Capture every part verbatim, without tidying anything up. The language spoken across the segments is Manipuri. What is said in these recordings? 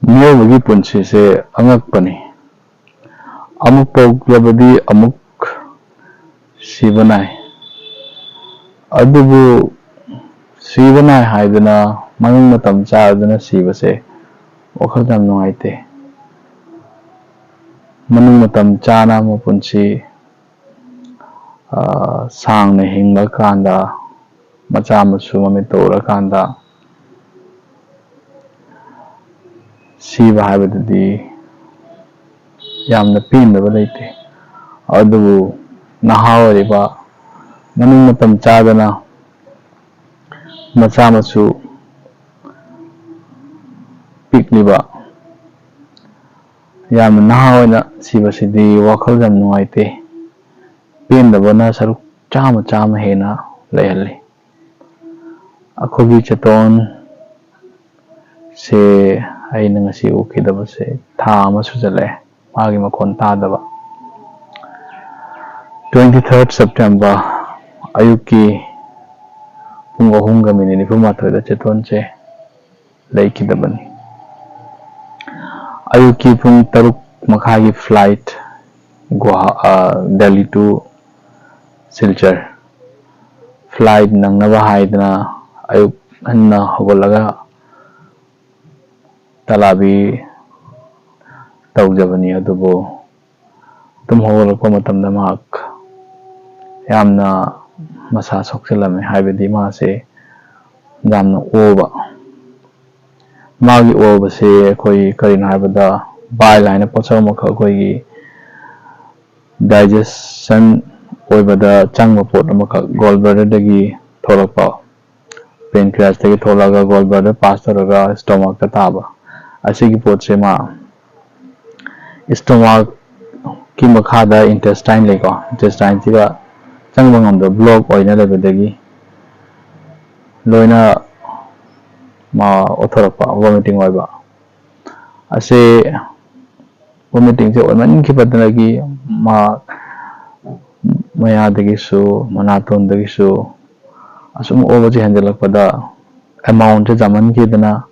ꯃꯤꯑꯣꯏꯕꯒꯤ ꯄꯨꯟꯁꯤꯁꯦ ꯑꯉꯛꯄꯅꯤ꯫ ꯑꯃꯨꯛ ꯄꯣꯛꯂꯕꯗꯤ ꯑꯃꯨꯛ ꯁꯤꯕ ꯅꯥꯏ꯫ ꯑꯗꯨꯕꯨ ꯁꯤꯕ ꯅꯥꯏ ꯍꯥꯏꯗꯨꯅ ꯃꯅꯨꯡ ꯃꯇꯝ ꯆꯥꯗꯅ ꯁꯤꯕꯁꯦ ꯋꯥꯈꯜ ꯌꯥꯝ ꯅꯨꯡꯉꯥꯏꯇꯦ꯫ ꯃꯅꯨꯡ ꯃꯇꯝ ꯆꯥꯅ ꯃꯄꯨꯟꯁꯤ, ꯑ, ꯁꯥꯡꯅ ꯍꯤꯡꯂꯀꯥꯟꯗ, ꯃꯆꯥ ꯃꯁꯨ ꯃꯃꯤꯠ ꯇꯧꯔꯀꯥꯟꯗ, ꯁꯤꯕ ꯍꯥꯏꯕꯗꯨꯗꯤ ꯌꯥꯝꯅ ꯄꯦꯟꯗꯕ ꯂꯩꯇꯦ꯫ ꯑꯗꯨꯕꯨ ꯅꯍꯥ ꯑꯣꯏꯔꯤꯕ, ꯃꯅꯨꯡ ꯃꯇꯝ ꯆꯥꯗꯅ ꯃꯆꯥ ꯃꯁꯨ ꯄꯤꯛꯂꯤꯕ, ꯌꯥꯝꯅ ꯅꯍꯥ ꯑꯣꯏꯅ ꯁꯤꯕꯁꯤꯗꯤ ꯋꯥꯈꯜ ꯌꯥꯝ ꯅꯨꯡꯉꯥꯏꯇꯦ꯫ ꯄꯦꯟꯗꯕꯅ ꯁꯔꯨꯛ ꯆꯥꯝꯃ, ꯆꯥꯝꯃ ꯍꯦꯟꯅ ꯂꯩꯍꯜꯂꯤ꯫ ꯑꯩꯈꯣꯏꯒꯤ ꯆꯦꯇꯣꯟ ꯁꯦ ꯑꯩꯅ ꯉꯁꯤ ꯎꯈꯤꯗꯕꯁꯦ ꯊꯥ ꯑꯃ ꯁꯨꯖꯜꯂꯛꯑꯦ, ꯃꯥꯒꯤ ꯃꯈꯣꯟ ꯇꯥꯗꯕ꯫ Twenty third September ꯑꯌꯨꯛꯀꯤ ꯄꯨꯡ ꯑꯍꯨꯝꯒ ꯃꯤꯅꯤꯠ ꯅꯤꯐꯨ ꯃꯥꯊꯣꯏꯗ ꯆꯦꯇꯣꯟꯁꯦ ꯂꯩꯈꯤꯗꯕꯅꯤ꯫ ꯑꯌꯨꯛꯀꯤ ꯄꯨꯡ ꯇꯔꯨꯛ ꯃꯈꯥꯏꯒꯤ flight, ꯒꯨꯋꯥ-, ꯑ, Delhi to ꯁꯤꯜꯆꯔ꯫ Flight ꯅꯪꯅꯕ ꯍꯥꯏꯗꯅ ꯑꯌꯨꯛ ꯉꯟꯅ ꯍꯧꯒꯠꯂꯒ ꯇꯂꯥꯕꯤ ꯇꯧꯖꯕꯅꯤ꯫ ꯑꯗꯨꯕꯨ ꯇꯨꯝ ꯍꯧꯒꯠꯂꯛꯄ ꯃꯇꯝꯗ ꯃꯍꯥꯛ ꯌꯥꯝꯅ ꯃꯁꯥ ꯁꯣꯛꯆꯤꯜꯂꯝꯃꯦ, ꯍꯥꯏꯕꯗꯤ ꯃꯥꯁꯦ ꯌꯥꯝꯅ ꯑꯣꯕ꯫ ꯃꯥꯒꯤ ꯑꯣꯕꯁꯦ ꯑꯩꯈꯣꯏ ꯀꯔꯤꯅꯣ ꯍꯥꯏꯕꯗ, bile ꯍꯥꯏꯅ ꯄꯣꯠꯁꯛ ꯑꯃꯈꯛ ꯑꯩꯈꯣꯏꯒꯤ digestion ꯑꯣꯏꯕꯗ ꯆꯪꯕ ꯄꯣꯠ ꯑꯃꯈꯛ gallbladderꯗꯒꯤ ꯊꯣꯛꯂꯛꯄ, pancreasꯇꯒꯤ ꯊꯣꯛꯂꯛꯑꯒ gallbladder pass ꯇꯧꯔꯒ stomachꯇ ꯇꯥꯕ, ꯑꯁꯤꯒꯤ ꯄꯣꯠꯁꯦ ꯃꯥ stomachꯀꯤ ꯃꯈꯥꯗ intestine ꯂꯩꯀꯣ, intestineꯁꯤꯒ ꯆꯪꯕ ꯉꯝꯗꯕ, block ꯑꯣꯏꯅ ꯂꯩꯕꯗꯒꯤ ꯂꯣꯏꯅ ꯃꯥ ꯑꯣꯊꯣꯔꯛꯄ, vomiting ꯑꯣꯏꯕ꯫ ꯑꯁꯤ vomitingꯁꯦ ꯑꯣꯏꯃꯟꯈꯤꯕꯗꯒꯤ ꯃꯥ ꯃꯌꯥꯗꯒꯤꯁꯨ ꯃꯅꯥꯇꯣꯟꯗꯒꯤꯁꯨ ꯑꯁꯨꯝ ꯑꯣꯕꯁꯦ ꯍꯦꯟꯖꯜꯂꯛꯄꯗ amountꯁꯦ ꯌꯥꯝꯃꯟꯈꯤꯗꯅ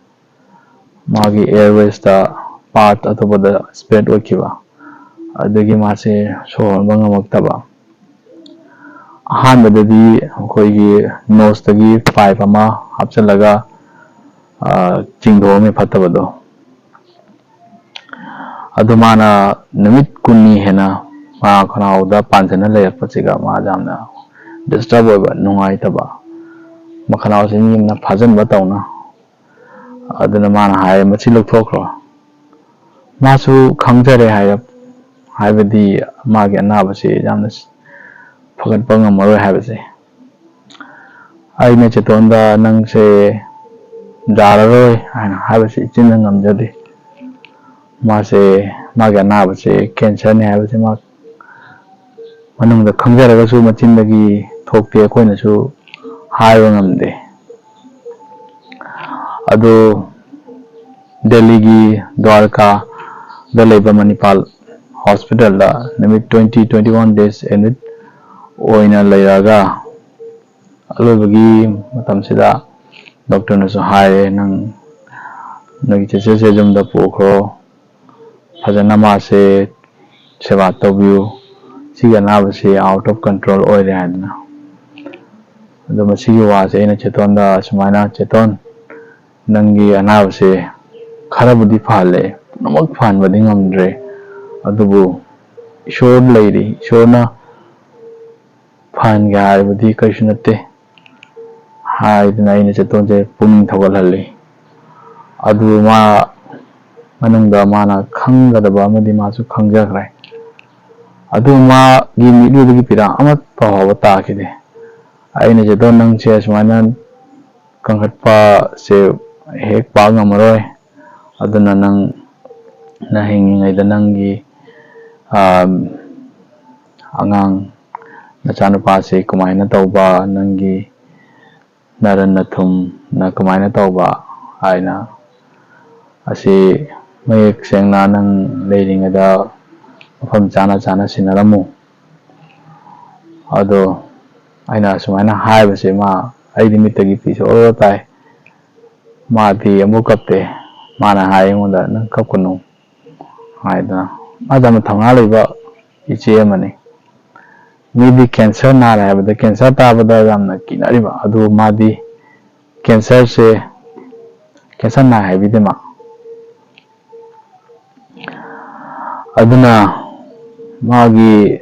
ꯃꯥꯒꯤ airwaysꯇ part ꯑꯇꯣꯞꯄꯗ spread ꯑꯣꯏꯈꯤꯕ, ꯑꯗꯨꯒꯤ ꯃꯥꯁꯦ ꯁꯣꯔ ꯍꯣꯟꯕ ꯉꯝꯃꯛꯇꯕ꯫ ꯑꯍꯥꯟꯕꯗꯗꯤ ꯑꯩꯈꯣꯏꯒꯤ noseꯇꯒꯤ pipe ꯑꯃ ꯍꯥꯞꯆꯤꯜꯂꯒ, ꯑ, ꯆꯤꯡꯊꯣꯛꯑꯝꯃꯦ ꯐꯠꯇꯕꯗꯣ꯫ ꯑꯗꯨ ꯃꯥꯅ ꯅꯨꯃꯤꯠ ꯀꯨꯟꯅꯤ ꯍꯦꯟꯅ ꯃꯥ ꯈꯅꯥꯎꯗ ꯄꯥꯟꯁꯤꯟꯅ ꯂꯩꯔꯛꯄꯁꯤꯒ ꯃꯥ ꯌꯥꯝꯅ disturb ꯑꯣꯏꯕ, ꯅꯨꯡꯉꯥꯏꯇꯕ, ꯃꯈꯅꯥꯎꯁꯤ ꯃꯤ ꯑꯃꯅ ꯐꯥꯖꯤꯟꯕ ꯇꯧꯅ꯫ ꯑꯗꯨꯅ ꯃꯥꯅ ꯍꯥꯏ, "ꯃꯁꯤ ꯂꯧꯊꯣꯛꯈ꯭ꯔꯣ"꯫ ꯃꯥꯁꯨ ꯈꯪꯖꯔꯦ ꯍꯥꯏꯔꯞ-, ꯍꯥꯏꯕꯗꯤ ꯃꯥꯒꯤ ꯑꯅꯥꯕꯁꯤ ꯌꯥꯝꯅ ꯐꯒꯠꯄ ꯉꯝꯃꯔꯣꯏ ꯍꯥꯏꯕꯁꯦ꯫ ꯑꯩꯅ ꯆꯦꯇꯣꯟꯗ, "ꯅꯪꯁꯦ ꯌꯥꯔꯔꯣꯏ" ꯍꯥꯏꯅ ꯍꯥꯏꯕꯁꯤ ꯏꯆꯤꯟꯗ ꯉꯝꯖꯗꯦ꯫ ꯃꯥꯁꯦ, ꯃꯥꯒꯤ ꯑꯅꯥꯕꯁꯦ cancerꯅꯤ ꯍꯥꯏꯕꯁꯤ ꯃꯥ ꯃꯅꯨꯡꯗ ꯈꯪꯖꯔꯒꯁꯨ ꯃꯆꯤꯟꯗꯒꯤ ꯊꯣꯛꯇꯦ, ꯑꯩꯈꯣꯏꯅꯁꯨ ꯍꯥꯏꯕ ꯉꯝꯗꯦ꯫ ꯑꯗꯨ ꯗꯦꯜꯂꯤꯒꯤ ꯗ꯭ꯋꯥꯔꯀꯥꯗ ꯂꯩꯕ ꯃꯅꯤꯄꯥꯜ hospitalꯗ ꯅꯨꯃꯤꯠ twenty, twenty one days admit ꯑꯣꯏꯅ ꯂꯩꯔꯒ, ꯑꯔꯣꯏꯕꯒꯤ ꯃꯇꯝꯁꯤꯗ doctorꯅꯁꯨ ꯍꯥꯏꯔꯦ, "ꯅꯪ, ꯅꯣꯏꯒꯤ ꯆꯦꯆꯦꯁꯦ ꯌꯨꯝꯗ ꯄꯨꯈ꯭ꯔꯣ, ꯐꯖꯅ ꯃꯥꯁꯦ ꯁꯦꯕꯥ ꯇꯧꯕꯤꯌꯨ, ꯁꯤꯒꯤ ꯑꯅꯥꯕꯁꯤ out of control ꯑꯣꯏꯔꯦ" ꯍꯥꯏꯗꯅ꯫ ꯑꯗꯣ ꯃꯁꯤꯒꯤ ꯋꯥꯁꯦ ꯑꯩꯅ ꯆꯦꯇꯣꯟꯗ ꯁꯨꯃꯥꯏꯅ, "ꯆꯦꯇꯣꯟ, ꯅꯪꯒꯤ ꯑꯅꯥꯕꯁꯦ ꯈꯔꯕꯨꯗꯤ ꯐꯍꯜꯂꯦ, ꯄꯨꯝꯅꯃꯛ ꯐꯍꯟꯕꯗꯤ ꯉꯝꯗ꯭ꯔꯦ, ꯑꯗꯨꯕꯨ ꯏꯁꯣꯔ ꯂꯩꯔꯤ, ꯏꯁꯣꯔꯅ ꯐꯍꯟꯒꯦ ꯍꯥꯏꯕꯗꯤ ꯀꯔꯤꯁꯨ ꯅꯠꯇꯦ" ꯍꯥꯏꯗꯅ ꯑꯩꯅ ꯆꯦꯇꯣꯟꯁꯦ ꯄꯨꯛꯅꯤꯡ ꯊꯧꯒꯠꯍꯜꯂꯤ꯫ ꯑꯗꯨ ꯃꯥ ꯃꯅꯨꯡꯗ ꯃꯥꯅ ꯈꯪꯒꯗꯕ ꯑꯃꯗꯤ ꯃꯥꯁꯨ ꯈꯪꯖꯈ꯭ꯔꯦ꯫ ꯑꯗꯨ ꯃꯥꯒꯤ ꯃꯤꯠꯂꯨꯗꯒꯤ ꯄꯤꯔꯥꯡ ꯑꯃꯠꯇ ꯐꯥꯎꯕ ꯇꯥꯈꯤꯗꯦ꯫ ꯑꯩꯅ ꯆꯦꯇꯣꯟ, ꯅꯪꯁꯦ ꯑꯁꯨꯃꯥꯏꯅ ꯀꯟꯈꯠꯄꯁꯦ ꯍꯦꯛ ꯄꯥꯛ ꯉꯝꯃꯔꯣꯏ꯫ ꯑꯗꯨꯅ ꯅꯪ, ꯅꯪ ꯍꯤꯡꯉꯤꯉꯩꯗ ꯅꯪꯒꯤ, ꯑꯥ, ꯑꯉꯥꯡ ꯅꯆꯥꯅꯨꯄꯥꯁꯤ ꯀꯃꯥꯏꯅ ꯇꯧꯕ, ꯅꯪꯒꯤ ꯅꯔꯟ ꯅꯊꯨꯝꯅ ꯀꯃꯥꯏꯅ ꯇꯧꯕ ꯍꯥꯏꯅ ꯑꯁꯤ ꯃꯌꯦꯛ ꯁꯦꯡꯅ ꯅꯪ ꯂꯩꯔꯤꯉꯩꯗ ꯃꯐꯝ ꯆꯥꯅ ꯆꯥꯅ ꯁꯤꯟꯅꯔꯝꯃꯨ꯫ ꯑꯗꯣ ꯑꯩꯅ ꯁꯨꯃꯥꯏꯅ ꯍꯥꯏꯕꯁꯦ ꯃꯥ, ꯑꯩꯗꯤ ꯃꯤꯠꯇꯒꯤ ꯄꯤꯁꯨ ꯑꯣꯔꯣ ꯇꯥꯏ꯫ ꯃꯥꯗꯤ ꯑꯃꯨꯛ ꯀꯞꯄꯦ꯫ ꯃꯥꯅ ꯍꯥꯏ ꯑꯩꯉꯣꯟꯗ, "ꯅꯪ ꯀꯞꯀꯅꯨ" ꯍꯥꯏꯗꯅ꯫ ꯃꯥꯁꯦ ꯌꯥꯝꯅ ꯊꯧꯅꯥ ꯂꯩꯕ ꯏꯆꯦ ꯑꯃꯅꯤ꯫ ꯃꯤꯗꯤ ꯀꯦꯟꯁꯔ ꯅꯥꯔꯦ ꯍꯥꯏꯕꯗ, ꯀꯦꯟꯁꯔ ꯇꯥꯕꯗ ꯌꯥꯝꯅ ꯀꯤꯅꯔꯤꯕ, ꯑꯗꯨꯕꯨ ꯃꯥꯗꯤ ꯀꯦꯟꯁꯔꯁꯦ, ꯀꯦꯟꯁꯔ ꯅꯥꯏ ꯍꯥꯏꯕꯤꯗꯦ ꯃꯥ꯫ ꯑꯗꯨꯅ ꯃꯥꯒꯤ,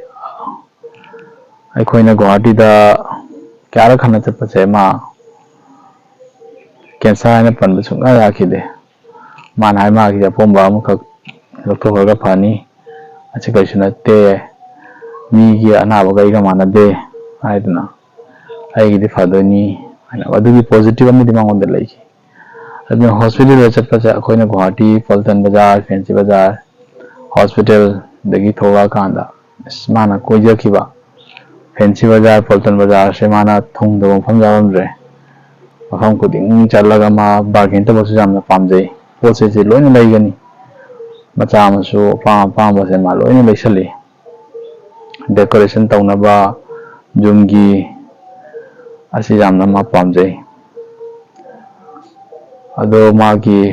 ꯑꯩꯈꯣꯏꯅ ꯒꯨꯋꯥꯍꯥꯇꯤꯗ ꯀꯌꯥꯔꯛ ꯍꯟꯅ ꯆꯠꯄꯁꯦ, ꯃꯥ ꯀꯦꯟꯁꯔ ꯍꯥꯏꯅ ꯄꯟꯕ ꯁꯨꯡꯌꯥ ꯌꯥꯈꯤꯗꯦ꯫ ꯃꯥꯅ ꯍꯥꯏ, "ꯃꯥꯒꯤ ꯑꯄꯣꯝꯕ ꯑꯃꯈꯛ ꯂꯧꯊꯣꯛꯈ꯭ꯔꯒ ꯐꯅꯤ, ꯑꯁꯤ ꯀꯔꯤꯁꯨ ꯅꯠꯇꯦ, ꯃꯤꯒꯤ ꯑꯅꯥꯕꯒ ꯑꯩꯒ ꯃꯥꯟꯅꯗꯦ" ꯍꯥꯏꯗꯅ, "ꯑꯩꯒꯤꯗꯤ ꯐꯗꯣꯏꯅꯤ" ꯍꯥꯏꯅ ꯑꯗꯨꯒꯤ ꯄꯣꯖꯤꯇꯤꯚ ꯑꯃꯗꯤ ꯃꯉꯣꯟꯗ ꯂꯩꯈꯤ꯫ ꯑꯗꯨꯅ ꯍꯣꯁꯄꯤꯇꯥꯜꯗ ꯆꯠꯄꯁꯦ ꯑꯩꯈꯣꯏꯅ ꯒꯨꯋꯥꯍꯥꯇꯤ ꯄꯜꯇꯟ ꯕꯖꯥꯔ, ꯐꯦꯟꯁꯤ ꯕꯖꯥꯔ, ꯍꯣꯁꯄꯤꯇꯥꯜꯗꯒꯤ ꯊꯣꯛꯂꯛꯑꯀꯥꯟꯗ, ꯑꯁ, ꯃꯥꯅ ꯀꯣꯏꯖꯈꯤꯕ ꯐꯦꯟꯁꯤ ꯕꯖꯥꯔ, ꯄꯜꯇꯟ ꯕꯖꯥꯔꯁꯦ ꯃꯥꯅ ꯊꯨꯡꯗꯕ ꯃꯐꯝ ꯌꯥꯎꯔꯝꯗ꯭ꯔꯦ꯫ ꯃꯐꯝ ꯈꯨꯗꯤꯡ ꯆꯠꯂꯒ ꯃꯥ ꯕꯥꯔꯒꯦꯟ ꯇꯧꯕꯁꯨ ꯌꯥꯝꯅ ꯄꯥꯝꯖꯩ꯫ ꯄꯣꯠ ꯆꯩꯁꯦ ꯂꯣꯏꯅ ꯂꯩꯒꯅꯤ꯫ ꯃꯆꯥ ꯃꯁꯨ ꯑꯄꯥꯝ ꯑꯄꯥꯝꯕꯁꯦ ꯃꯥ ꯂꯣꯏꯅ ꯂꯩꯁꯜꯂꯤ꯫ ꯗꯦꯀꯣꯔꯦꯁꯟ ꯇꯧꯅꯕ ꯌꯨꯝꯒꯤ ꯑꯁꯤ ꯌꯥꯝꯅ ꯃꯥ ꯄꯥꯝꯖꯩ꯫ ꯑꯗꯣ ꯃꯥꯒꯤ,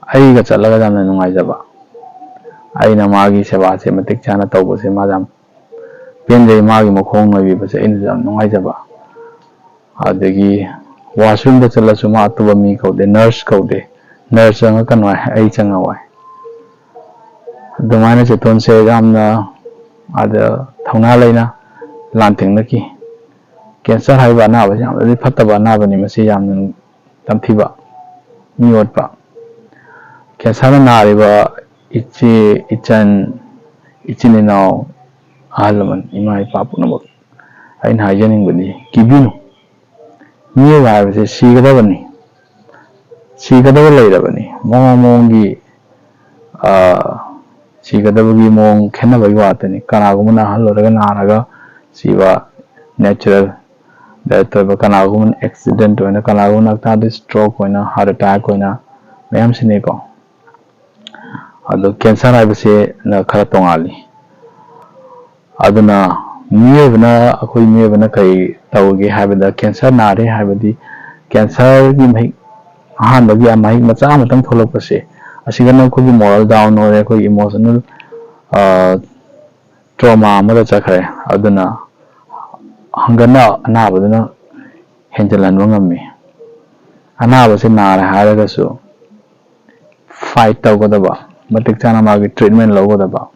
ꯑꯩꯒ ꯆꯠꯂꯒ ꯌꯥꯝꯅ ꯅꯨꯡꯉꯥꯏꯖꯕ, ꯑꯩꯅ ꯃꯥꯒꯤ ꯁꯦꯕꯥꯁꯦ ꯃꯇꯤꯛ ꯆꯥꯅ ꯇꯧꯕꯁꯦ ꯃꯥ ꯌꯥꯝ ꯄꯦꯟꯖꯩ꯫ ꯃꯥꯒꯤ ꯃꯈꯣꯡ ꯅꯣꯏꯕꯤꯕꯁꯦ ꯑꯩꯅꯁꯨ ꯌꯥꯝ ꯅꯨꯡꯉꯥꯏꯖꯕ꯫ ꯑꯗꯒꯤ ꯋꯥꯁꯔꯨꯝꯗ ꯆꯠꯂꯁꯨ ꯃꯥ ꯑꯇꯣꯞꯄ ꯃꯤ ꯀꯧꯗꯦ, ꯅꯔꯁ ꯀꯧꯗꯦ꯫ "ꯅꯔꯁ ꯆꯪꯉꯛꯀꯅꯨ" ꯍꯥꯏ, ꯑꯩ ꯆꯪꯉꯛꯑꯣ ꯍꯥꯏ꯫ ꯑꯗꯨꯃꯥꯏꯅ ꯆꯦꯇꯣꯟꯁꯦ ꯌꯥꯝꯅ ꯑꯗ ꯊꯧꯅꯥ ꯂꯩꯅ ꯂꯥꯟꯊꯦꯡꯅꯈꯤ꯫ ꯀꯦꯟꯁꯔ ꯍꯥꯏꯕ ꯑꯅꯥꯕꯁꯤ ꯌꯥꯝꯅꯗꯤ ꯐꯠꯇꯕ ꯑꯅꯥꯕꯅꯤ, ꯃꯁꯤ ꯌꯥꯝꯅ ꯇꯝꯊꯤꯕ, ꯃꯤ ꯑꯣꯠꯄ꯫ ꯀꯦꯟꯁꯔꯅ ꯅꯥꯔꯤꯕ ꯏꯆꯦ, ꯏꯆꯟ, ꯏꯆꯤꯟ ꯏꯅꯥꯎ, ꯑꯍꯜ ꯂꯃꯟ, ꯏꯃꯥ ꯏꯄꯥ ꯄꯨꯝꯅꯃꯛ, ꯑꯩꯅ ꯍꯥꯏꯖꯅꯤꯡꯕꯗꯤ, ꯀꯤꯕꯤꯅꯨ꯫ ꯃꯤꯑꯣꯏꯕ ꯍꯥꯏꯕꯁꯦ ꯁꯤꯒꯗꯕꯅꯤ, ꯁꯤꯒꯗꯕ ꯂꯩꯔꯕꯅꯤ꯫ ꯃꯑꯣꯡ ꯃꯑꯣꯡꯒꯤ, ꯑ, ꯁꯤꯒꯗꯕꯒꯤ ꯃꯑꯣꯡ ꯈꯦꯠꯅꯕꯒꯤ ꯋꯥꯇꯅꯤ꯫ ꯀꯅꯥꯒꯨꯝꯕꯅ ꯑꯍꯜ ꯑꯣꯏꯔꯒ ꯅꯥꯔꯒ ꯁꯤꯕ, ꯅꯦꯆꯔꯦꯜ ꯗꯦꯠ ꯑꯣꯏꯕ, ꯀꯅꯥꯒꯨꯝꯕꯅ ꯑꯦꯛꯁꯤꯗꯦꯟꯠ ꯑꯣꯏꯅ, ꯀꯅꯥꯒꯨꯝꯕꯅ ꯍꯛꯆꯥꯡꯗ ꯁ꯭ꯇ꯭ꯔꯣꯛ ꯑꯣꯏꯅ, ꯍꯥꯔꯠ ꯑꯦꯇꯦꯛ ꯑꯣꯏꯅ ꯃꯌꯥꯝ ꯁꯤꯅꯩꯀꯣ꯫ ꯑꯗꯣ ꯀꯦꯟꯁꯔ ꯍꯥꯏꯕꯁꯤꯅ ꯈꯔ ꯇꯣꯉꯥꯜꯂꯤ꯫ ꯑꯗꯨꯅ ꯃꯤꯑꯣꯏꯕꯅ, ꯑꯩꯈꯣꯏ ꯃꯤꯑꯣꯏꯕꯅ ꯀꯔꯤ ꯇꯧꯒꯦ ꯍꯥꯏꯕꯗ, ꯀꯦꯟꯁꯔ ꯅꯥꯔꯦ ꯍꯥꯏꯕꯗꯤ ꯀꯦꯟꯁꯔꯒꯤ ꯃꯍꯤꯛ ꯑꯍꯥꯟꯕꯒꯤ ꯃꯍꯤꯛ ꯃꯆꯥ ꯑꯃꯇꯪ ꯊꯣꯛꯂꯛꯄꯁꯦ, ꯑꯁꯤꯗꯅ ꯑꯩꯈꯣꯏꯒꯤ moral down ꯑꯣꯏꯔꯦ, ꯑꯩꯈꯣꯏꯒꯤ emotional trauma ꯑꯃꯗ ꯆꯠꯈ꯭ꯔꯦ꯫ ꯑꯗꯨꯅ ꯍꯪꯒꯠꯅ ꯑꯅꯥꯕꯗꯨꯅ ꯍꯦꯟꯖꯜꯍꯟꯕ ꯉꯝꯃꯤ꯫ ꯑꯅꯥꯕꯁꯤ ꯅꯥꯔꯦ ꯍꯥꯏꯔꯒꯁꯨ fight ꯇꯧꯒꯗꯕ, ꯃꯇꯤꯛ ꯆꯥꯅ ꯃꯥꯒꯤ treatment ꯂꯧꯒꯗꯕ,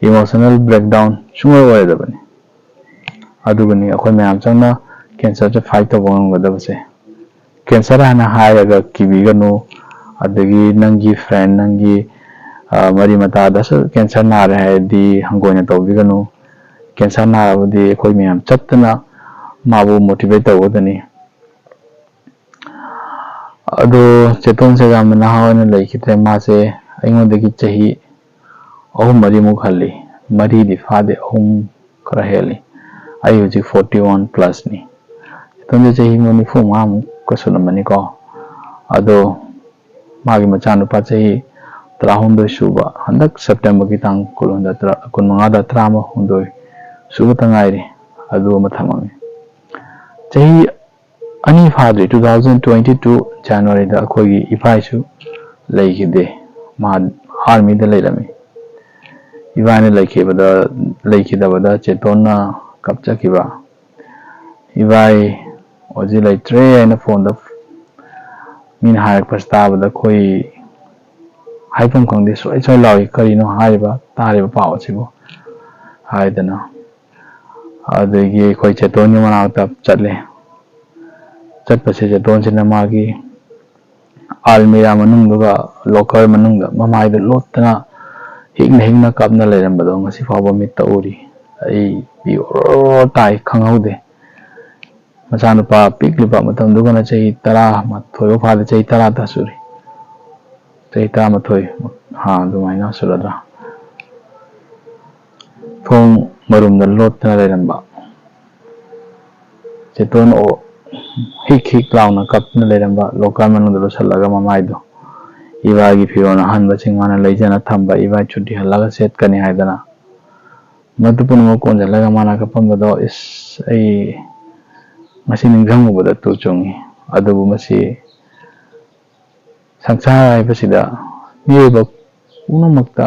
emotional breakdown ꯁꯨꯡꯑꯣꯏ ꯑꯣꯏꯔꯣꯏꯗꯕꯅꯤ꯫ ꯑꯗꯨꯒꯅꯤ ꯑꯩꯈꯣꯏ ꯃꯌꯥꯝ ꯆꯪꯅ cancer ꯁꯦ fight ꯇꯧꯕ ꯉꯝꯒꯗꯕꯁꯦ꯫ Cancer ꯍꯥꯏꯅ ꯍꯥꯏꯔꯒ ꯀꯤꯕꯤꯒꯅꯨ, ꯑꯗꯒꯤ ꯅꯪꯒꯤ friend, ꯅꯪꯒꯤ, ꯑ, ꯃꯔꯤ ꯃꯇꯥꯗꯁꯨ cancer ꯅꯥꯔꯦ ꯍꯥꯏꯔꯗꯤ ꯍꯪꯒꯣꯏꯅ ꯇꯧꯕꯤꯒꯅꯨ꯫ Cancer ꯅꯥꯔꯕꯗꯤ ꯑꯩꯈꯣꯏ ꯃꯌꯥꯝ ꯆꯠꯇꯅ ꯃꯥꯕꯨ motivate ꯇꯧꯒꯗꯕꯅꯤ꯫ ꯑꯗꯣ ꯆꯦꯇꯣꯟꯁꯦ ꯌꯥꯝꯅ ꯅꯍꯥ ꯑꯣꯏꯅ ꯂꯩꯈꯤꯗ꯭ꯔꯦ꯫ ꯃꯥꯁꯦ ꯑꯩꯉꯣꯟꯗꯒꯤ ꯆꯍꯤ ꯑꯍꯨꯝ ꯃꯔꯤꯃꯨꯛ ꯍꯜꯂꯤ꯫ ꯃꯔꯤꯗꯤ ꯐꯥꯗꯦ, ꯑꯍꯨꯝ ꯈꯔ ꯍꯦꯜꯂꯤ꯫ ꯑꯩ ꯍꯧꯖꯤꯛ forty one plus ꯅꯤ꯫ ꯆꯦꯇꯣꯟꯁꯦ ꯆꯍꯤ ꯅꯤꯐꯨ ꯃꯉꯥꯃꯨꯛꯀ ꯁꯨꯔꯝꯃꯅꯤꯀꯣ꯫ ꯑꯗꯣ ꯃꯥꯒꯤ ꯃꯆꯥꯅꯨꯄꯥ ꯆꯍꯤ ꯇꯔꯥꯍꯨꯝꯗꯣꯏ ꯁꯨꯕ, ꯍꯟꯗꯛ September ꯒꯤ ꯇꯥꯡ ꯀꯨꯟꯍꯨꯝꯗꯣꯏ, ꯇꯔꯥ-, ꯀꯨꯟꯃꯉꯥꯗ ꯇꯔꯥꯍꯨꯝꯗꯣꯏ ꯁꯨꯕꯇ ꯉꯥꯏꯔꯤ꯫ ꯑꯗꯨ ꯑꯃ ꯊꯝꯃꯝꯃꯤ꯫ ꯆꯍꯤ ꯑꯅꯤ ꯐꯥꯗ꯭ꯔꯤ, two thousand twenty two January ꯗ ꯑꯩꯈꯣꯏꯒꯤ ꯏꯄꯥꯏꯁꯨ ꯂꯩꯈꯤꯗꯦ꯫ ꯃꯥ army ꯗ ꯂꯩꯔꯝꯃꯤ꯫ ꯏꯕꯥꯅꯤ ꯂꯩꯈꯤꯕꯗ, ꯂꯩꯈꯤꯗꯕꯗ ꯆꯦꯇꯣꯟꯅ ꯀꯞꯆꯈꯤꯕ꯫ "ꯏꯕꯥꯏ ꯍꯧꯖꯤꯛ ꯂꯩꯇ꯭ꯔꯦ" ꯍꯥꯏꯅ phone ꯗ ꯃꯤꯅ ꯍꯥꯏꯔꯛꯄꯁꯤ ꯇꯥꯕꯗ ꯑꯩꯈꯣꯏ ꯍꯥꯏꯐꯝ ꯈꯪꯗꯦ, ꯁ꯭ꯋꯥꯏ ꯁ꯭ꯋꯥꯏ ꯂꯥꯎꯏ꯫ "ꯀꯔꯤꯅꯣ ꯍꯥꯏꯔꯤꯕ, ꯇꯥꯔꯤꯕ ꯄꯥꯎ ꯑꯁꯤꯕꯨ?" ꯍꯥꯏꯗꯅ꯫ ꯑꯗꯒꯤ ꯑꯩꯈꯣꯏ ꯆꯦꯇꯣꯟꯒꯤ ꯃꯅꯥꯛꯇ ꯆꯠꯂꯦ꯫ ꯆꯠꯄꯁꯦ ꯆꯦꯇꯣꯟꯁꯤꯅ ꯃꯥꯒꯤ almirah ꯃꯅꯨꯡꯗꯨꯒ locker ꯃꯅꯨꯡꯗ ꯃꯃꯥꯏꯗꯨ ꯂꯣꯠꯇꯅ ꯍꯤꯡꯅ ꯍꯤꯡꯅ ꯀꯞꯅ ꯂꯩꯔꯝꯕꯗꯣ ꯉꯁꯤ ꯐꯥꯎꯕ ꯃꯤꯠꯇ ꯎꯔꯤ꯫ ꯑꯩ ꯄꯤ ꯑꯣꯔꯣ ꯇꯥꯏ, ꯈꯪꯍꯧꯗꯦ꯫ ꯃꯆꯥꯅꯨꯄꯥ ꯄꯤꯛꯂꯤꯕ ꯃꯇꯝꯗꯨꯒꯅ ꯆꯍꯤ ꯇꯔꯥꯃꯥꯊꯣꯏ ꯐꯥꯎ ꯐꯥꯗꯦ, ꯆꯍꯤ ꯇꯔꯥ ꯇ ꯁꯨꯔꯤ꯫ ꯆꯍꯤ ꯇꯔꯥꯃꯥꯊꯣꯏ, ꯍꯥ, ꯑꯗꯨꯃꯥꯏꯅ ꯁꯨꯔꯗ꯭ꯔꯥ꯫ ꯊꯣꯡ ꯃꯔꯨꯝꯗ ꯂꯣꯠꯇꯅ ꯂꯩꯔꯝꯕ ꯆꯦꯇꯣꯟ ꯑꯣ-, ꯍꯤꯛ ꯍꯤꯛ ꯂꯥꯎꯅ ꯀꯞꯇꯨꯅ ꯂꯩꯔꯝꯕ locker ꯃꯅꯨꯡꯗ ꯂꯣꯠꯁꯤꯜꯂꯒ ꯃꯃꯥꯏꯗꯣ ꯏꯕꯥꯒꯤ ꯐꯤꯔꯣꯜ ꯑꯍꯟꯕꯁꯤꯡ ꯃꯥꯅ ꯂꯩꯖꯅ ꯊꯝꯕ ꯏꯕꯥꯏ ꯁꯨꯇꯤ ꯍꯜꯂꯒ ꯁꯦꯠꯀꯅꯤ ꯍꯥꯏꯗꯅ ꯃꯗꯨ ꯄꯨꯝꯅꯃꯛ ꯀꯣꯟꯁꯤꯜꯂꯒ ꯃꯥꯅ ꯀꯞꯄꯝꯕꯗꯣ, ꯏꯁ, ꯑꯩ ꯉꯁꯤ ꯅꯤꯡꯁꯤꯡꯉꯨꯕꯗ ꯇꯨ ꯆꯨꯡꯉꯤ꯫ ꯑꯗꯨꯕꯨ ꯃꯁꯤ ꯁꯪꯁꯥꯔ ꯍꯥꯏꯕꯁꯤꯗ ꯃꯤꯑꯣꯏꯕ ꯄꯨꯝꯅꯃꯛꯇ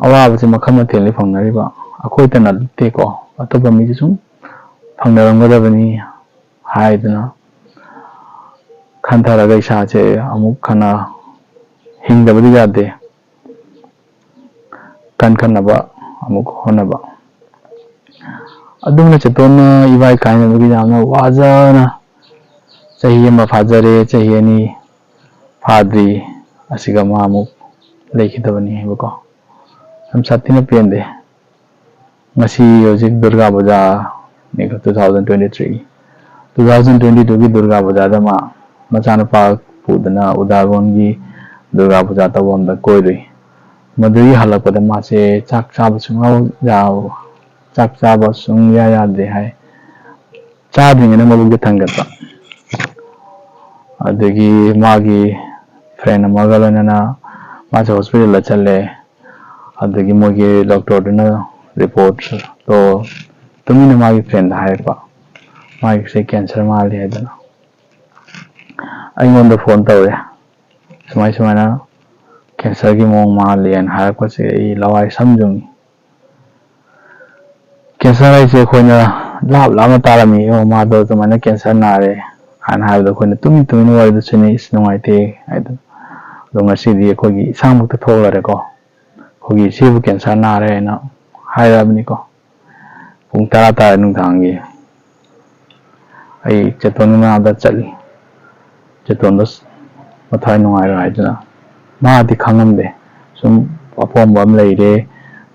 ꯑꯋꯥꯕꯁꯤ ꯃꯈꯜ ꯃꯊꯦꯜꯅꯤ ꯐꯪꯅꯔꯤꯕ꯫ ꯑꯩꯈꯣꯏꯇ ꯅꯠꯇꯦꯀꯣ, ꯑꯇꯣꯞꯄ ꯃꯤꯁꯨ ꯁꯨꯝ ꯐꯪꯅꯔꯝꯒꯗꯕꯅꯤ ꯍꯥꯏꯗꯨꯅ ꯈꯟꯊꯔꯒ ꯏꯁꯥꯁꯦ ꯑꯃꯨꯛ ꯍꯟꯅ ꯍꯤꯡꯗꯕꯗꯤ ꯌꯥꯗꯦ꯫ ꯀꯟꯈꯠꯅꯕ ꯑꯃꯨꯛ ꯍꯣꯠꯅꯕ꯫ ꯑꯗꯨꯝꯅ ꯆꯦꯇꯣꯟꯅ ꯏꯕꯥꯏ ꯀꯥꯏꯅꯕꯒꯤ ꯌꯥꯝꯅ ꯋꯥꯖꯅ ꯆꯍꯤ ꯑꯃ ꯐꯥꯖꯔꯦ, ꯆꯍꯤ ꯑꯅꯤ ꯐꯥꯗ꯭ꯔꯤ, ꯑꯁꯤꯒ ꯃꯥ ꯑꯃꯨꯛ ꯂꯩꯈꯤꯗꯕꯅꯤ ꯍꯥꯏꯕꯀꯣ꯫ ꯌꯥꯝ ꯁꯥꯊꯤꯅ ꯄꯦꯟꯗꯦ꯫ ꯉꯁꯤ ꯍꯧꯖꯤꯛ Durga ꯄꯨꯖꯥꯅꯤ, two thousand twenty three, two thousand twenty twoꯒꯤ Durga ꯄꯨꯖꯥꯗ ꯃꯥ ꯃꯆꯥꯅꯨꯄꯥ ꯄꯨꯗꯨꯅ ꯎꯗꯥꯒꯣꯟꯒꯤ ꯗꯨꯔꯒꯥ ꯄꯨꯖꯥ ꯇꯧꯐꯝꯗ ꯀꯣꯏꯔꯨꯏ꯫ ꯃꯗꯨꯒꯤ ꯍꯜꯂꯛꯄꯗ ꯃꯥꯁꯦ ꯆꯥꯛ ꯆꯥꯕ ꯁꯨꯡꯌꯥ ꯌꯥ-, ꯆꯥꯛ ꯆꯥꯕ ꯁꯨꯡꯌꯥ ꯌꯥꯗ꯭ꯔꯦ ꯍꯥꯏ꯫ ꯆꯥꯗ꯭ꯔꯤꯉꯩꯗ ꯃꯕꯨꯛꯁꯦ ꯊꯟꯒꯠꯄ꯫ ꯑꯗꯒꯤ ꯃꯥꯒꯤ friend ꯑꯃꯒ ꯂꯣꯏꯅꯅ ꯃꯥꯁꯦ hospitalꯗ ꯆꯠꯂꯦ꯫ ꯑꯗꯒꯤ ꯃꯣꯏꯒꯤ doctorꯗꯨꯅ reportꯇꯣ ꯇꯨꯃꯤꯟꯅ ꯃꯥꯒꯤ friendꯗ ꯍꯥꯏꯔꯛꯄ, "ꯃꯥꯒꯤꯁꯦ cancer ꯃꯥꯜꯂꯤ" ꯍꯥꯏꯗꯅ꯫ ꯑꯩꯉꯣꯟꯗ phone ꯇꯧꯔꯦ, ꯁꯨꯃꯥꯏ ꯁꯨꯃꯥꯏꯅ cancerꯒꯤ ꯃꯑꯣꯡ ꯃꯥꯜꯂꯦꯅ ꯍꯥꯏꯔꯛꯄꯁꯦ ꯑꯩ ꯂꯋꯥꯏ ꯁꯝ ꯌꯨꯡꯉꯤ꯫ Cancer ꯍꯥꯏꯁꯦ ꯑꯩꯈꯣꯏꯅ ꯂꯥꯞ ꯂꯥꯞꯅ ꯇꯥꯔꯝꯃꯤ, "ꯑꯣ, ꯃꯥꯗꯣ ꯑꯗꯨꯃꯥꯏꯅ cancer ꯅꯥꯔꯦ" ꯍꯥꯏꯅ ꯍꯥꯏꯕꯗꯣ ꯑꯩꯈꯣꯏꯅ ꯇꯨꯃꯤꯟ ꯇꯨꯃꯤꯟ ꯋꯥꯔꯤꯗꯣ ꯁꯤꯟꯅꯩ, "ꯏꯁ, ꯅꯨꯡꯉꯥꯏꯇꯦ" ꯍꯥꯏꯗꯅ꯫ ꯑꯗꯣ ꯉꯁꯤꯗꯤ ꯑꯩꯈꯣꯏꯒꯤ ꯏꯁꯥꯃꯛꯇ ꯊꯣꯛꯂꯔꯦꯀꯣ, ꯑꯩꯈꯣꯏꯒꯤ "ꯏꯆꯦꯕꯨ cancer ꯅꯥꯔꯦ" ꯍꯥꯏꯅ ꯍꯥꯏꯔꯛꯑꯕꯅꯤꯀꯣ꯫ ꯄꯨꯡ ꯇꯔꯥ ꯇꯥꯔꯦ ꯅꯨꯡꯗꯥꯡꯒꯤ꯫ ꯑꯩ ꯆꯦꯇꯣꯟꯒꯤ ꯃꯅꯥꯛꯇ ꯆꯠꯂꯤ꯫ ꯆꯦꯇꯣꯟꯗꯣ ꯃꯊ꯭ꯋꯥꯏ ꯅꯨꯡꯉꯥꯏꯔꯣꯏ ꯍꯥꯏꯗꯨꯅ꯫ ꯃꯥꯗꯤ ꯈꯪꯉꯝꯗꯦ꯫ ꯁꯨꯝ ꯑꯄꯣꯝꯕ ꯑꯃ ꯂꯩꯔꯦ,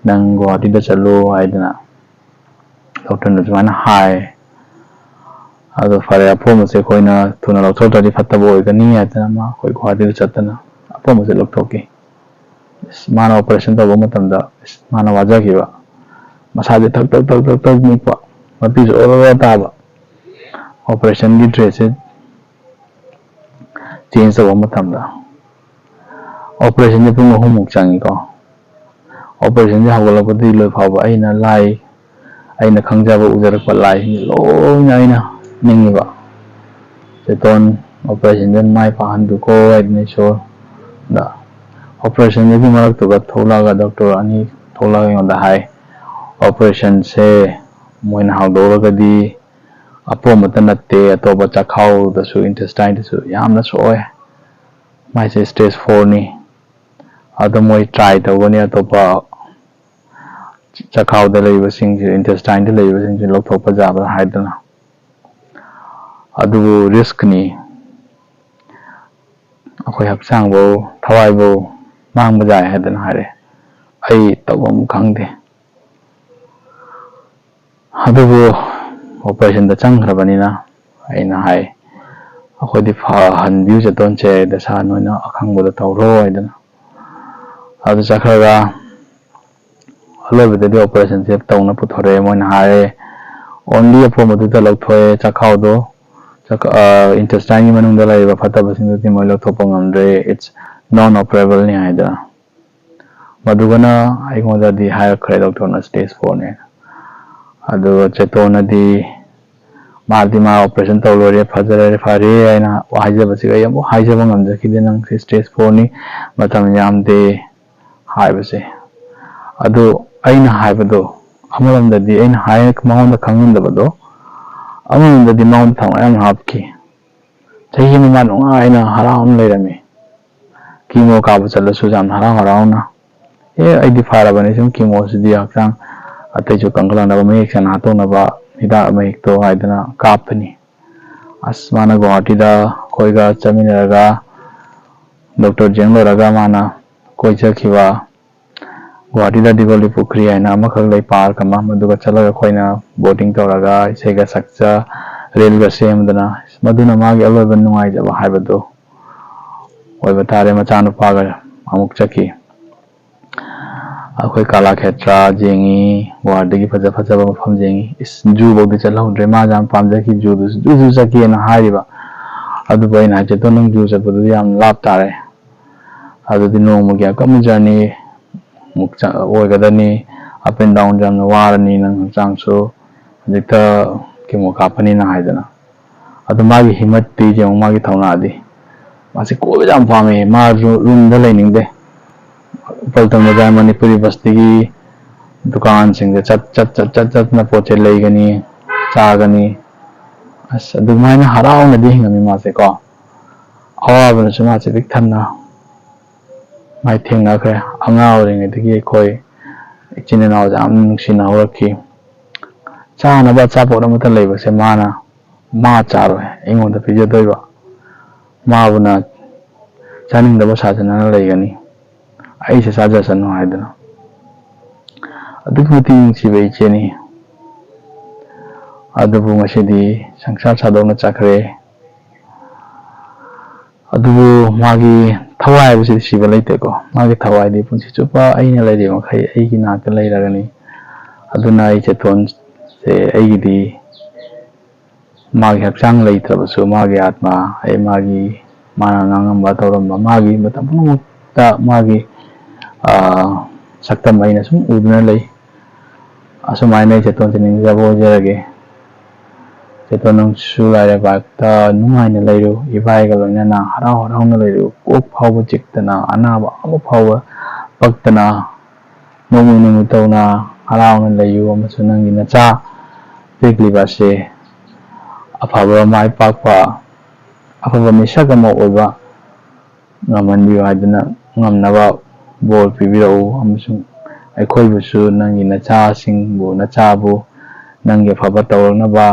"ꯅꯪ ꯒꯨꯋꯥꯍꯥꯇꯤꯗ ꯆꯠꯂꯣ" ꯍꯥꯏꯗꯅ doctorꯅ ꯁꯨꯃꯥꯏꯅ ꯍꯥꯏ꯫ ꯑꯗꯣ ꯐꯔꯦ, ꯑꯄꯣꯝꯕꯁꯦ ꯑꯩꯈꯣꯏꯅ ꯊꯨꯅ ꯂꯧꯊꯣꯛꯇ꯭ꯔꯗꯤ ꯐꯠꯇꯕ ꯑꯣꯏꯒꯅꯤ ꯍꯥꯏꯗꯅ ꯃꯥ ꯑꯩꯈꯣꯏ ꯒꯨꯋꯥꯍꯥꯇꯤꯗ ꯆꯠꯇꯅ ꯑꯄꯣꯝꯕꯁꯦ ꯂꯧꯊꯣꯛꯈꯤ꯫ ꯏꯁ, ꯃꯥꯅ operation ꯇꯧꯕ ꯃꯇꯝꯗ, ꯏꯁ, ꯃꯥꯅ ꯋꯥꯖꯈꯤꯕ, ꯃꯁꯥꯁꯦ ꯊꯛ ꯊꯛ ꯊꯛ ꯊꯛ ꯊꯛ ꯅꯤꯛꯄ, ꯃꯄꯤꯁꯨ ꯑꯣꯔꯣ ꯑꯣꯔꯣ ꯇꯥꯕ꯫ Operationꯒꯤ dressꯁꯦ change ꯇꯧꯕ ꯃꯇꯝꯗ, operationꯁꯦ ꯄꯨꯡ ꯑꯍꯨꯝꯃꯨꯛ ꯆꯪꯉꯤꯀꯣ꯫ Operationꯁꯦ ꯍꯧꯒꯠꯂꯛꯄꯗꯒꯤ ꯂꯣꯏ ꯐꯥꯎꯕ ꯑꯩꯅ ꯂꯥꯏ, ꯑꯩꯅ ꯈꯪꯖꯕ ꯎꯖꯔꯛꯄ ꯂꯥꯏꯁꯤꯡꯁꯦ ꯂꯣꯏꯅ ꯑꯩꯅ ꯅꯤꯡꯉꯤꯕ꯫ ꯆꯦꯇꯣꯟ ꯑꯣꯄꯔꯦꯁꯟꯗ ꯃꯥꯏ ꯄꯥꯛꯍꯟꯕꯤꯌꯨꯀꯣ ꯍꯥꯏꯗꯅ ꯏꯁꯣꯔꯗ꯫ ꯑꯣꯄꯔꯦꯁꯟꯗꯨꯒꯤ ꯃꯔꯛꯇꯨꯗ ꯊꯣꯛꯂꯛꯑꯒ ꯗꯣꯛꯇꯔ ꯑꯅꯤ ꯊꯣꯛꯂꯛꯑꯒ ꯑꯩꯉꯣꯟꯗ ꯍꯥꯏ, "ꯑꯣꯄꯔꯦꯁꯟꯁꯦ ꯃꯣꯏꯅ ꯍꯧꯗꯣꯛꯂꯒꯗꯤ ꯑꯄꯣꯝꯕꯇ ꯅꯠꯇꯦ, ꯑꯇꯣꯞꯄ ꯆꯈꯥꯎꯗꯁꯨ, ꯏꯟꯇꯦꯁꯇꯥꯏꯟꯗꯁꯨ ꯌꯥꯝꯅ ꯁꯣꯛꯑꯦ꯫ ꯃꯥꯏꯁꯦ ꯁ꯭ꯇꯦꯖ ꯐꯣꯔꯅꯤ꯫ ꯑꯗꯣ ꯃꯣꯏ ꯇ꯭ꯔꯥꯏ ꯇꯧꯒꯅꯤ ꯑꯇꯣꯞꯄ ꯆꯈꯥꯎꯗ ꯂꯩꯕꯁꯤꯡꯁꯦ, ꯏꯟꯇꯦꯁꯇꯥꯏꯟꯗ ꯂꯩꯕꯁꯤꯡꯁꯦ ꯂꯧꯊꯣꯛꯄ ꯌꯥꯕ꯭ꯔꯥ ꯍꯥꯏꯗꯅ꯫ ꯑꯗꯨꯕꯨ ꯔꯤꯁ꯭ꯛꯅꯤ꯫ ꯑꯩꯈꯣꯏ ꯍꯛꯆꯥꯡꯐꯧ, ꯊꯋꯥꯏꯐꯧ ꯃꯥꯡꯕ ꯌꯥꯏ" ꯍꯥꯏꯗꯅ ꯍꯥꯏꯔꯛꯑꯦ꯫ ꯑꯩ ꯇꯧꯐꯝ ꯈꯪꯗꯦ꯫ ꯑꯗꯨꯕꯨ ꯑꯣꯄꯔꯦꯁꯟꯗ ꯆꯪꯈ꯭ꯔꯕꯅꯤꯅ ꯑꯩꯅ ꯍꯥꯏ, "ꯑꯩꯈꯣꯏꯗꯤ ꯐꯍꯟꯕꯤꯌꯨ ꯆꯦꯇꯣꯟꯁꯦ, ꯗꯁꯥ ꯅꯣꯏꯅ ꯑꯈꯪꯕꯗꯣ ꯇꯧꯔꯣ" ꯍꯥꯏꯗꯅ꯫ ꯑꯗꯨ ꯆꯠꯈ꯭ꯔꯒ ꯑꯂꯣꯏꯕꯗꯗꯤ ꯑꯣꯄꯔꯦꯁꯟꯁꯦ ꯇꯧꯅ ꯄꯨꯊꯣꯔꯛꯑꯦ꯫ ꯃꯣꯏꯅ ꯍꯥꯏꯔꯦ, "ꯑꯣꯟꯂꯤ ꯑꯄꯣꯝꯕꯗꯨꯗ ꯂꯧꯊꯣꯛꯑꯦ, ꯆꯈꯥꯎꯗꯣ, ꯏꯟꯇꯦꯁꯇꯥꯏꯟꯒꯤ ꯃꯅꯨꯡꯗ ꯂꯩꯔꯤꯕ ꯐꯠꯇꯕꯁꯤꯡꯗꯨꯗꯤ ꯃꯣꯏ ꯂꯧꯊꯣꯛꯄ ꯉꯝꯗ꯭ꯔꯦ, ꯏꯠꯁ ꯅꯣꯟ ꯑꯣꯄꯔꯦꯕꯜꯅꯤ" ꯍꯥꯏꯗꯅ꯫ ꯃꯗꯨꯒꯅ ꯑꯩꯉꯣꯟꯗꯗꯤ ꯍꯥꯏꯔꯛꯈ꯭ꯔꯦ ꯗꯣꯛꯇꯔꯅ ꯁ꯭ꯇꯦꯖ ꯐꯣꯔꯅꯦ꯫ ꯑꯗꯨꯒ ꯆꯦꯇꯣꯟꯅꯗꯤ, ꯃꯥꯗꯤ ꯃꯥ ꯑꯣꯄꯔꯦꯁꯟ ꯇꯧ ꯂꯣꯏꯔꯦ, ꯐꯖꯔꯦ, ꯐꯔꯦ ꯍꯥꯏꯅ ꯍꯥꯏꯖꯕꯁꯤꯒ ꯑꯩ ꯑꯃꯨꯛ ꯍꯥꯏꯖꯕ ꯉꯝꯖꯈꯤꯗꯦ, "ꯅꯪꯁꯦ ꯁ꯭ꯇꯦꯖ ꯐꯣꯔꯅꯤ, ꯃꯇꯝ ꯌꯥꯝꯗꯦ" ꯍꯥꯏꯕꯁꯦ꯫ ꯑꯗꯨ ꯑꯩꯅ ꯍꯥꯏꯕꯗꯣ, ꯑꯃꯔꯣꯝꯗꯗꯤ ꯑꯩꯅ ꯍꯥꯏ ꯃꯉꯣꯟꯗ ꯈꯪꯍꯟꯗꯕꯗꯣ, ꯑꯃꯔꯣꯝꯗꯗꯤ ꯃꯉꯣꯟꯗ ꯊꯧꯅꯥ ꯌꯥꯝ ꯍꯥꯞꯈꯤ꯫ ꯆꯍꯤ ꯑꯃ ꯃꯥ ꯅꯨꯡꯉꯥꯏꯅ ꯍꯔꯥꯎꯅ ꯂꯩꯔꯝꯃꯤ꯫ ꯀꯤꯃꯣ ꯀꯥꯞꯄ ꯆꯠꯂꯁꯨ ꯌꯥꯝ ꯍꯔꯥꯎ ꯍꯔꯥꯎꯅ, "ꯑꯦ, ꯑꯩꯗꯤ ꯐꯔꯕꯅꯤ, ꯁꯨꯝ ꯀꯤꯃꯣꯁꯤꯗꯤ ꯍꯛꯆꯥꯡ ꯑꯇꯩꯁꯨ ꯀꯟꯈꯠꯂꯛꯅꯕ, ꯃꯌꯦꯛ ꯁꯦꯡꯅ ꯍꯥꯠꯇꯣꯛꯅꯕ ꯍꯤꯗꯥꯛ ꯃꯍꯤꯛꯇꯣ" ꯍꯥꯏꯗꯅ ꯀꯥꯞꯄꯅꯤ꯫ ꯑꯁ, ꯃꯥꯅ ꯒꯨꯋꯥꯍꯥꯇꯤꯗ ꯑꯩꯈꯣꯏꯒ ꯆꯠꯃꯤꯟꯅꯔꯒ ꯗꯣꯛꯇꯔ ꯖꯦꯡ ꯂꯣꯏꯔꯒ ꯃꯥꯅ ꯀꯣꯏꯖꯈꯤꯕ ꯒꯨꯋꯥꯍꯥꯇꯤꯗ ꯗꯤꯒꯣꯂꯤ ꯄꯨꯈ꯭ꯔꯤ ꯍꯥꯏꯅ ꯑꯃꯈꯛ ꯂꯩ, ꯄꯥꯔꯛ ꯑꯃ, ꯃꯗꯨꯒ ꯆꯠꯂꯒ ꯑꯩꯈꯣꯏꯅ ꯕꯣꯇꯤꯡ ꯇꯧꯔꯒ ꯏꯁꯩꯒ ꯁꯛꯆ, ꯔꯤꯜꯒ ꯁꯦꯝꯗꯅ, ꯃꯗꯨꯅ ꯃꯥꯒꯤ ꯑꯂꯣꯏꯕ ꯅꯨꯡꯉꯥꯏꯖꯕ ꯍꯥꯏꯕꯗꯨ ꯑꯣꯏꯕ ꯇꯥꯔꯦ꯫ ꯃꯆꯥꯅꯨꯄꯥꯒ ꯑꯃꯨꯛ ꯆꯠꯈꯤ꯫ ꯑꯩꯈꯣꯏ ꯀꯂꯥꯈꯦꯇ꯭ꯔ ꯌꯦꯡꯉꯤ, ꯒꯨꯋꯥꯍꯥꯇꯤꯒꯤ ꯐꯖ ꯐꯖꯕ ꯃꯐꯝ ꯌꯦꯡꯉꯤ꯫ ꯏꯁ, ꯖꯨ ꯐꯧꯗꯤ ꯆꯠꯍꯧꯗ꯭ꯔꯦ, ꯃꯥ ꯌꯥꯝ ꯄꯥꯝꯖꯈꯤ ꯖꯨꯗꯨꯁꯨ, ꯖꯨꯁꯨ ꯆꯠꯀꯦꯅ ꯍꯥꯏꯔꯤꯕ꯫ ꯑꯗꯨꯕꯨ ꯑꯩꯅ ꯍꯥꯏ, "ꯆꯦꯇꯣꯟ, ꯅꯪ ꯖꯨ ꯆꯠꯄꯗꯨꯗꯤ ꯌꯥꯝ ꯂꯥꯞ ꯇꯥꯔꯦ, ꯑꯗꯨꯗꯤ ꯅꯣꯡꯃꯒꯤ ꯑꯀꯟꯕ ꯖꯔꯅꯤ ꯑꯃꯨꯛ ꯆ-, ꯑꯣꯏꯒꯗꯅꯤ, ꯑꯞ ꯑꯦꯟ ꯗꯥꯎꯟ ꯌꯥꯝꯅ ꯋꯥꯔꯅꯤ, ꯅꯪ ꯍꯛꯆꯥꯡꯁꯨ ꯍꯧꯖꯤꯛꯇ ꯀꯤꯃꯣ ꯀꯥꯞꯄꯅꯤꯅ" ꯍꯥꯏꯗꯅ꯫ ꯑꯗꯨ ꯃꯥꯒꯤ ꯍꯤꯃꯠꯇꯤ ꯌꯦꯡꯉꯨ, ꯃꯥꯒꯤ ꯊꯧꯅꯥꯗꯤ꯫ ꯃꯥꯁꯤ ꯀꯣꯏꯕ ꯌꯥꯝ ꯄꯥꯝꯃꯦ, ꯃꯥ ꯔꯨ-, ꯔꯨꯝꯗ ꯂꯩꯅꯤꯡꯗꯦ꯫ ꯎꯄꯜꯇꯝ ꯕꯖꯥꯔ ꯃꯅꯤꯄꯨꯔꯤ ꯕꯁꯇꯒꯤ ꯗꯨꯀꯥꯟꯁꯤꯡꯗ ꯆꯠ, ꯆꯠ, ꯆꯠ, ꯆꯠ, ꯆꯠꯇꯅ ꯄꯣꯠ ꯆꯩ ꯂꯩꯒꯅꯤ, ꯆꯥꯒꯅꯤ꯫ ꯑꯁ, ꯑꯗꯨꯃꯥꯏꯅ ꯍꯔꯥꯎꯅꯗꯤ ꯍꯤꯡꯉꯝꯃꯤ ꯃꯥꯁꯦꯀꯣ꯫ ꯑꯋꯥꯕꯅꯁꯨ ꯃꯥꯁꯦ ꯄꯤꯛ ꯊꯟꯅ ꯃꯥꯏꯊꯦꯡꯅꯈ꯭ꯔꯦ꯫ ꯑꯉꯥꯡ ꯑꯣꯏꯔꯤꯉꯩꯗꯒꯤ ꯑꯩꯈꯣꯏ ꯏꯆꯤꯟ ꯏꯅꯥꯎꯁꯦ ꯌꯥꯝ ꯅꯨꯡꯁꯤꯅ ꯍꯧꯔꯛꯈꯤ꯫ ꯆꯥꯅꯕ ꯑꯆꯥꯄꯣꯠ ꯑꯃꯠꯇ ꯂꯩꯕꯁꯦ ꯃꯥꯅ, ꯃꯥ ꯆꯥꯔꯣꯏ, ꯑꯩꯉꯣꯟꯗ ꯄꯤꯖꯗꯣꯏꯕ꯫ ꯃꯥꯕꯨꯅ ꯆꯥꯅꯤꯡꯗꯕ ꯁꯥꯖꯅꯅ ꯂꯩꯒꯅꯤ, ꯑꯩꯁꯦ ꯆꯥꯖꯁꯅꯨ ꯍꯥꯏꯗꯅ꯫ ꯑꯗꯨꯛꯀꯤ ꯃꯇꯤꯛ ꯅꯨꯡꯁꯤꯕ ꯏꯆꯦꯅꯤ꯫ ꯑꯗꯨꯕꯨ ꯉꯁꯤꯗꯤ ꯁꯪꯁꯥꯔ ꯁꯥꯗꯣꯛꯅ ꯆꯠꯈ꯭ꯔꯦ꯫ ꯑꯗꯨꯕꯨ ꯃꯥꯒꯤ ꯊꯋꯥꯏ ꯍꯥꯏꯕꯁꯤꯗꯤ ꯁꯤꯕ ꯂꯩꯇꯦꯀꯣ꯫ ꯃꯥꯒꯤ ꯊꯋꯥꯏꯗꯤ ꯄꯨꯟꯁꯤ ꯆꯨꯞꯄ ꯑꯩꯅ ꯂꯩꯔꯤꯕ ꯃꯈꯩ ꯑꯩꯒꯤ ꯅꯥꯛꯇ ꯂꯩꯔꯒꯅꯤ꯫ ꯑꯗꯨꯅ ꯑꯩ ꯆꯦꯇꯣꯟꯁꯦ ꯑꯩꯒꯤꯗꯤ ꯃꯥꯒꯤ ꯍꯛꯆꯥꯡ ꯂꯩꯇ꯭ꯔꯕꯁꯨ ꯃꯥꯒꯤ ꯑꯥꯠꯃ, ꯑꯩ ꯃꯥꯒꯤ, ꯃꯥꯅ ꯉꯥꯡꯉꯝꯕ ꯇꯧꯔꯝꯕ ꯃꯥꯒꯤ ꯃꯇꯝ ꯄꯨꯝꯅꯃꯛꯇ ꯃꯥꯒꯤ, ꯑꯥ, ꯁꯛꯇꯝ ꯑꯩꯅ ꯁꯨꯝ ꯎꯗꯨꯅ ꯂꯩ꯫ ꯑꯁꯨꯃꯥꯏꯅ ꯑꯩ ꯆꯦꯇꯣꯟꯁꯦ ꯅꯤꯡꯖꯕ ꯑꯣꯏꯖꯔꯒꯦ꯫ ꯆꯦꯇꯣꯟ, ꯅꯪꯁꯨ ꯂꯥꯏꯔꯕꯥꯛꯇ ꯅꯨꯡꯉꯥꯏꯅ ꯂꯩꯔꯨ, ꯏꯕꯥꯏꯒ ꯂꯣꯏꯅꯅ ꯍꯔꯥꯎ ꯍꯔꯥꯎꯅ ꯂꯩꯔꯨ, ꯀꯣꯛ ꯐꯥꯎꯕ ꯆꯤꯛꯇꯅ, ꯑꯅꯥꯕ ꯑꯃ ꯐꯥꯎꯕ ꯄꯛꯇꯅ, ꯅꯣꯡꯃ ꯅꯣꯡꯃ ꯇꯧꯅ ꯍꯔꯥꯎꯅ ꯂꯩꯌꯨ, ꯑꯃꯁꯨꯡ ꯅꯪꯒꯤ ꯅꯆꯥ ꯄꯤꯛꯂꯤꯕ ꯑꯁꯦ ꯑꯐꯕ, ꯃꯥꯏ ꯄꯥꯛꯄ, ꯑꯐꯕ ꯃꯤꯁꯛ ꯑꯃ ꯑꯣꯏꯕ ꯉꯝꯍꯟꯕꯤꯌꯨ ꯍꯥꯏꯗꯨꯅ ꯉꯝꯅꯕ ꯕꯣꯔ ꯄꯤꯕꯤꯔꯛꯎ, ꯑꯃꯁꯨꯡ ꯑꯩꯈꯣꯏꯕꯨꯁꯨ ꯅꯪꯒꯤ ꯅꯆꯥꯁꯤꯡꯕꯨ, ꯅꯆꯥꯕꯨ ꯅꯪꯒꯤ ꯑꯐꯕ ꯇꯧꯔꯛꯅꯕ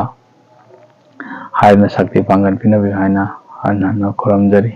ꯍꯥꯏꯗꯨꯅ ꯁꯛꯇꯤ ꯄꯥꯡꯒꯜ ꯄꯤꯅꯕꯤꯌꯨ ꯍꯥꯏꯅ ꯍꯟꯅ ꯍꯟꯅ ꯈꯨꯔꯨꯝꯖꯔꯤ꯫